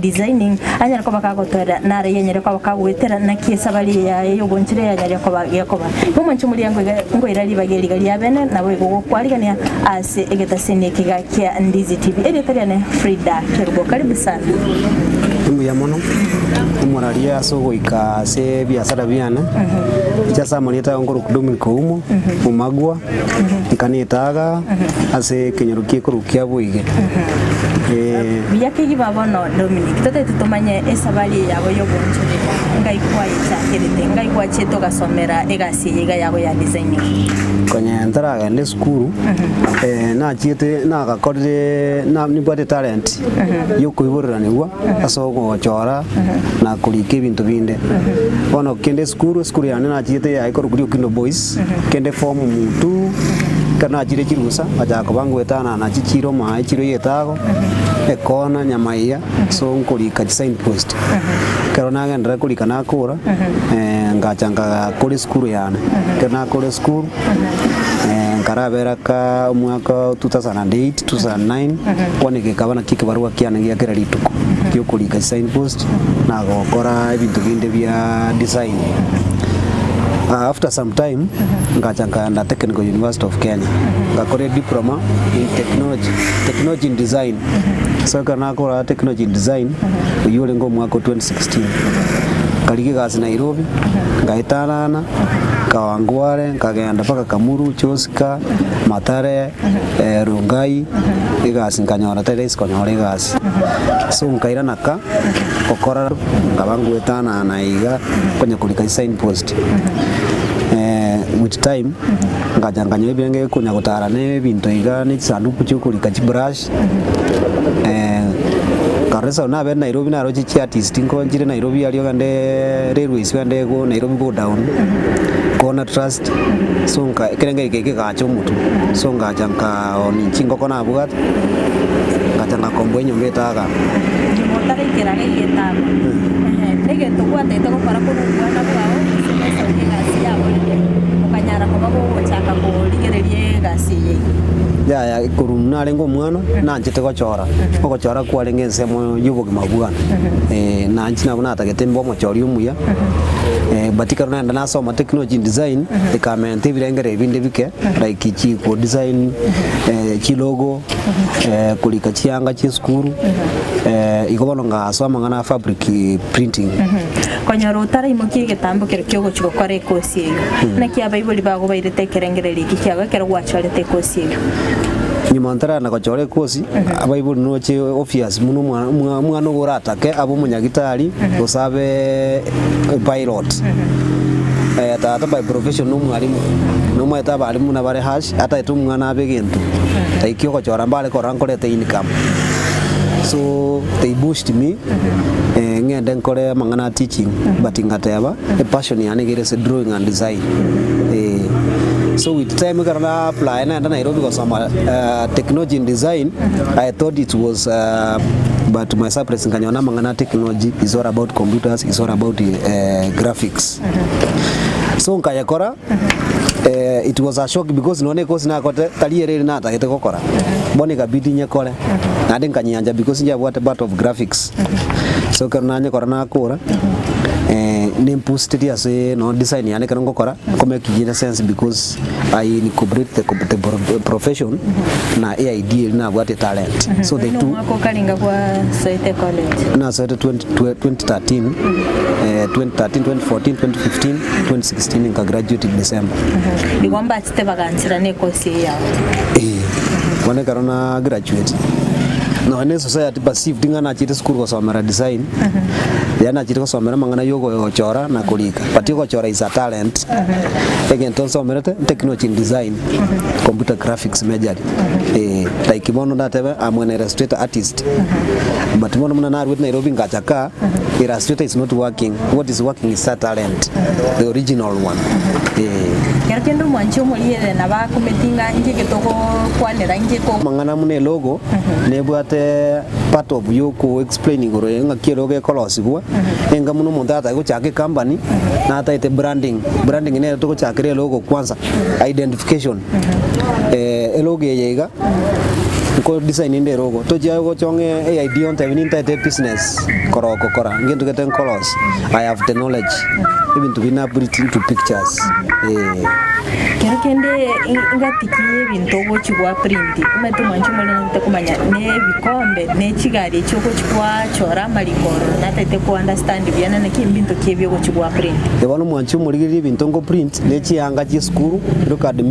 Designing, anyare koba kagotoera, nare yanyare koba kagoetera, naki esabari eye yaye y'obonchore yanyare koba gekoba. Omonche omoria ngoiga ngoira ribaga eriga ria bene, naboigo gokwarigania ase egetaseni ekiga kia Ndizi TV. Erieta riane Frida Kerubo. Karibu sana. Mbuya mono omoraria ase ogoika ase ebiasara biane, inche ase amarieta aye nkorokwa Dominic Oumo, Omagwa, nkanetaga ase ekenyoro kia Kia boige. Eh. Buya kegima bono Dominic, totagete tomanye esabari eye yabo y'oboonchoreria ngai kwayechakerete, ngai gwachiete ogasomera egasi eye iga yago ya designing? Konya ntaragenda esukuru, eh, nachiete nagakorire na nimbwate etalent yokoiboreranigwa ase ogochora na korika ebinto binde. Bono kende esukuru, esukuru yane nachiete yaye korokwa Riokindo Boys, kende form two, ekero nachire chirusa, ngachaka koba ngoetanana chichiro maa echiro ya etago, ekona, nyamaiya, so nkorika chisignpost. Ekero nagenderera korika nakora, ngacha ngakora esukuru yane, ekero nakora esukuru, nkarabera kaa omwaka o 2008, 2009, bono gekaba naki ekebarua kiane gia kera rituko, giokorika chisignpost, na gokora ebinto binde bia design. After some time, ngacha nkaenda Technical University of Kenya, ngakora ediploma in technology, technology in design. So ekero nakora technology in design, oyio orenge omwaka o 2016, nkarigia egasi Nairobi, ngaetanana, Kawangware, nkagenda mpaka Kamulu, Joska, Mathare, Rongai, egasi nkanyora tari rahisi konyora egasi. So nkairana ka, gokora nkaba ngoetanana iga, konya korika sign post. With time, ngacha nkanyora ebirengererio konya gotara na ebinto iga na echisanduku chia okorika chibrush, nkarora esabu nabere Nairobi naroche chiartist nko nchire Nairobi aria ogende railways ogende go Nairobi go down, Corner Trust, so nka ekerengerio eke kegacha omotwe, so ngacha nkaonia chingoko nabwate, ngacha ngakomboa enyomba etaga. Nyuma otaraikera iga egetabu, ehe, negento gwatagete gokora korwa obwana bwao gose nesabu y'egasi yaborire, okanyara koba gogochaka korigereria egasi eye iga. Yaya korwa narenge omwana, nanchete gochora, ogochora kwarenge ensemo y'obogima bwane, na inche nabo natagete mbe omochori omuya, but ekero naenda nasoma technology in design, ekamenta ebirengererio binde bike, like chi design, chilogo, korika chianga chi'esukuru, igo bono ngasoa amang'ana a fabric printing. Konyora otaraimokia egetambo keria kiogochia gokora ekosi eyio, naki abaibori bago bairete ekerengererio eke kiago ekero gwachorete ekosi eyio? Nyuma ntarana gochora ekosi, abaibori noche obvious buna omwana omwa omwana ogo oratake abe omonyagitari gose abe epilot. Tata by profession na omwalimu, nomanyete abalimu buna bare harsh, atagete omwana abe egento, like ogochora mbare korora nkorete income. So they pushed me ng'ende nkore amang'ana a teaching but ngateba epassion yane iga ere ase drawing and design eh. So with time ekero na apply naenda Nairobi gosoma technology in design I thought it was but to my surprise nkanyora amang'ana a technology is all about computers is all about graphics. So nkayekora it was a shock because nonya ekosi nakorete tari ere ere natagete gokora bono ekabidi nyekore naende nkanyiancha because njabwate part of graphics so ekero nanyekora nakora nempostetie ase no design yane ekero ngokora nkomekinga sense because I incorporate the the profession na eidea eria nabwate etalent so the two Omwaka okaringa gwasoete college? Nasoete 2013, 2013, 2014, 2015, 2016 nka graduate December. Igo mbachete baganchera na ekosi eye yao. Eh, bono ekero na graduate nonya na esociety perceived ng'a nachete esukuru gosomera design, yaani nachete gosomera amang'ana ya ogochora na korika, but ogochora is a talent, egento nsomerete technology in design, computer graphics majorly, eh, like bono ndatebe I'm an illustrator artist, but bono buna naruete Nairobi ngacha kaa, illustrator is not working, what is working is a talent, the original one, eh. Kero kende omwanchi omoriere nabo akumeti ng'a inki getogokwanera inki ko. Amang'ana buna elogo nebwate part of yoko explain igoro ya ng'aki elogo ekorosigwa, enga buna omonto atake gochaka ecompany, nataete branding, branding nere togochakera elogo kwanza, identification. Elogo eye iga. Nko design inde erogo, tochia gochong'a eidea ontebi nintaete ebusiness koro gokora, ngento gete nkorosia, I have the knowledge, ebinto biri na put into pictures, eh. Kero kende ngatikie ebinto ogochi gwa print, omanyete omwanchi omorero ntaete komanya ne ebikombe ne chigari echi ogochi gwachora amariko ororo nataete ko understand buya na naki mbinto ki ebi ogochi gwa print. Bono omwanchi omorigereria ebinto nko print, ne chianga chia esukuru, look at me.